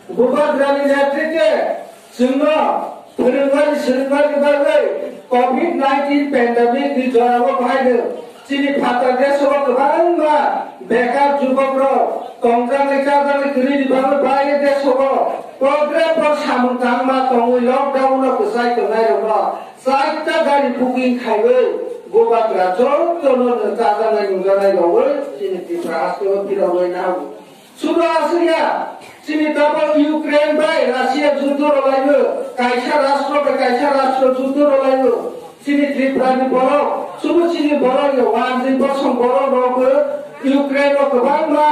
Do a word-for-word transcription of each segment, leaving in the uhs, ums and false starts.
Bubagrani netritwe chwngno phwrwngmani swrwngmani bagwi covid nineteen pandemic ni jorao bahaino chini phatar deso kwbangma bekar jubokrok tongjaknai chajaknai kwrwini bagwi baire deso program por samung tangma tongwi lockdown no kwchai tongnairokno chaita gari booking khaiwi Bubagra jotono chajaknai nungjaknai rogwi chini Tripura hasteo phirogwi nago. Sudo aswk ya, chini tabok Ukraine bai Russia juddo rwlaio, kaisa rastro bai kaisa rastro juddo rwlaio. Chini Tripura ni borok, sudo chini borok ya, wanjwi bosong borok rok bo Ukraine o kwbangma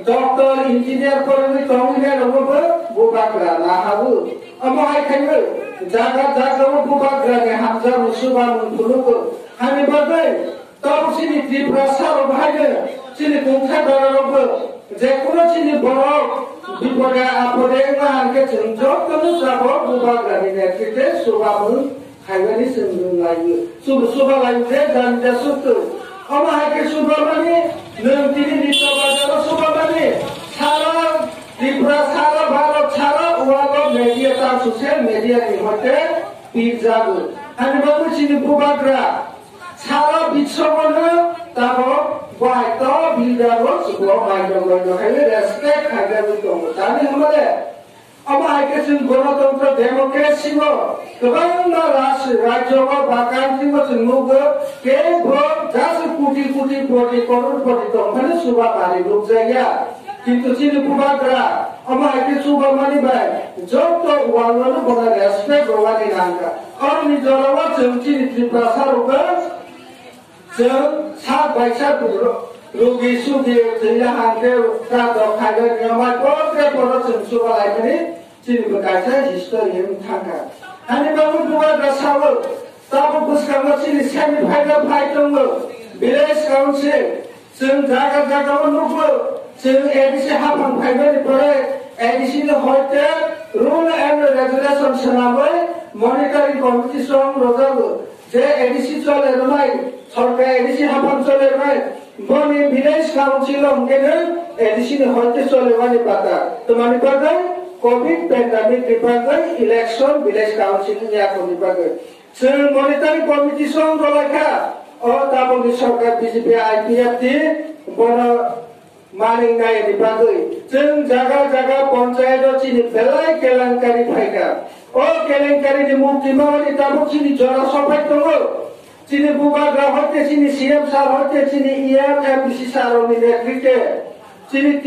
doctor, engineer porogwi tongwi nai rok bo Bubagra nahao. Omo hai khaiwi jaga jaga o Bubagra ni hamjak musuba mung phunukgo. Hani bagwi Tabuk chini Tripura saro bahaino chini kungthai bararokbo jekuno chini borok bipode apode wngma hwnkhe chwng jotono tabok Bubagrani netritwe chubamung khaimani chwng nung laio. Chub-, chuba laio je jani ja sukto. Omo hai khe chubamani nwng tini Nitya Bazaro chubamani sara Tripura sara Bharat sara world media ta social media ni hoite pirjago. Hani bagwi chini Bubagra Sara biswano tabok bahai to builder o chuklo maidok maidok hai respect khaijagwi tongo. Tamni hwnba le omo hai khe chwng gonotontro democracy o kwbangma ras-, rajyo o ba country o chwng nukgo kebo just koti koti koti koror koti tongphano chuba manwi nukjakya. Kintu chini Bubagra omo hai khe chubamani bai joto world o bono respect rwani nangkha. Oroni jorao chwng chini Tiprasa rokno Chwng sak bai sak ro-, rugi sugi thwina hangkhe ta dok khaina niyamai porte poro chwng chuba laimani chini bo kaisa history wng thangkha. Hani bagwi Bubagra sao, tabuk bwskango chini semi final phai tongo, village council, chwng jaga jaga o nukgo, chwng A D C haphang phaimani pore A D C ni hoite rule and regulation swnamwi monitoring committee song rojago. Je A D C chole rwnai, sorkar A D C haphang chole rwnai, boni village council o hwnkhe nwng A D C ni hoite chole wani pata. Twmani bagwi covid pandemic ni bagwi election village council ni yakung ni bagwi. Chwng monitoring committee song rwlaikha, o tabukni sorkar B J P I P F T bono Manwi nai ni bagwi chwng jaga jaga panchayat o chini belai kelenkari phaikha. O kelenkari ni mukti mamani tabuk chini jora sophai tongo. Chini Bubagra hoite chini C M sir hoite chini E M M D C sir rokni netrite chini